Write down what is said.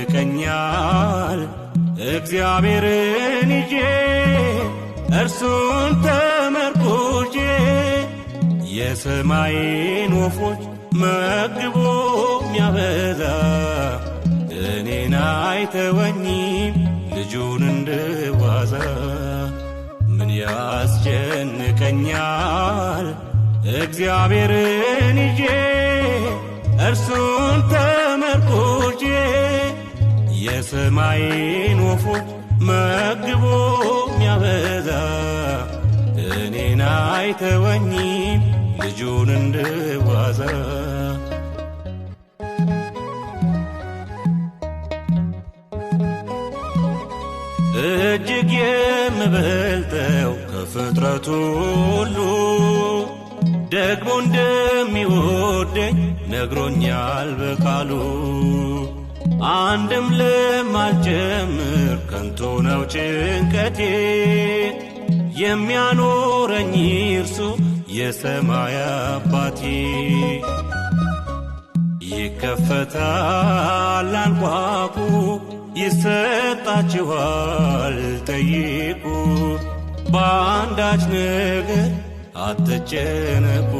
ያስጨንቀኛል? እግዚአብሔርን ይዤ እርሱን ተመርኩዤ፣ የሰማይን ወፎች መግቦ ሚያበዛ እኔን አይተወኝም ልጁን እንድዋዛ። ምን ያስጨንቀኛል? እግዚአብሔርን ይዤ እርሱን ተመርኩዤ፣ የሰማይን ወፎች መግቦ ሚያበዛ እኔን አይተወኝም ልጁን እንድዋዛ። እጅግ የምበልጠው ከፍጥረቱ ሁሉ ደግሞ እንደሚወደኝ ነግሮኛል በቃሉ። አንድም ለማልጨምር ከንቱ ነው ጭንቀቴ፣ የሚያኖረኝ እርሱ የሰማይ አባቴ። ይከፈታል፣ አንኳኩ፣ ይሰጣችኋል፣ ጠይቁ፣ በአንዳች ነገር አትጨነቁ።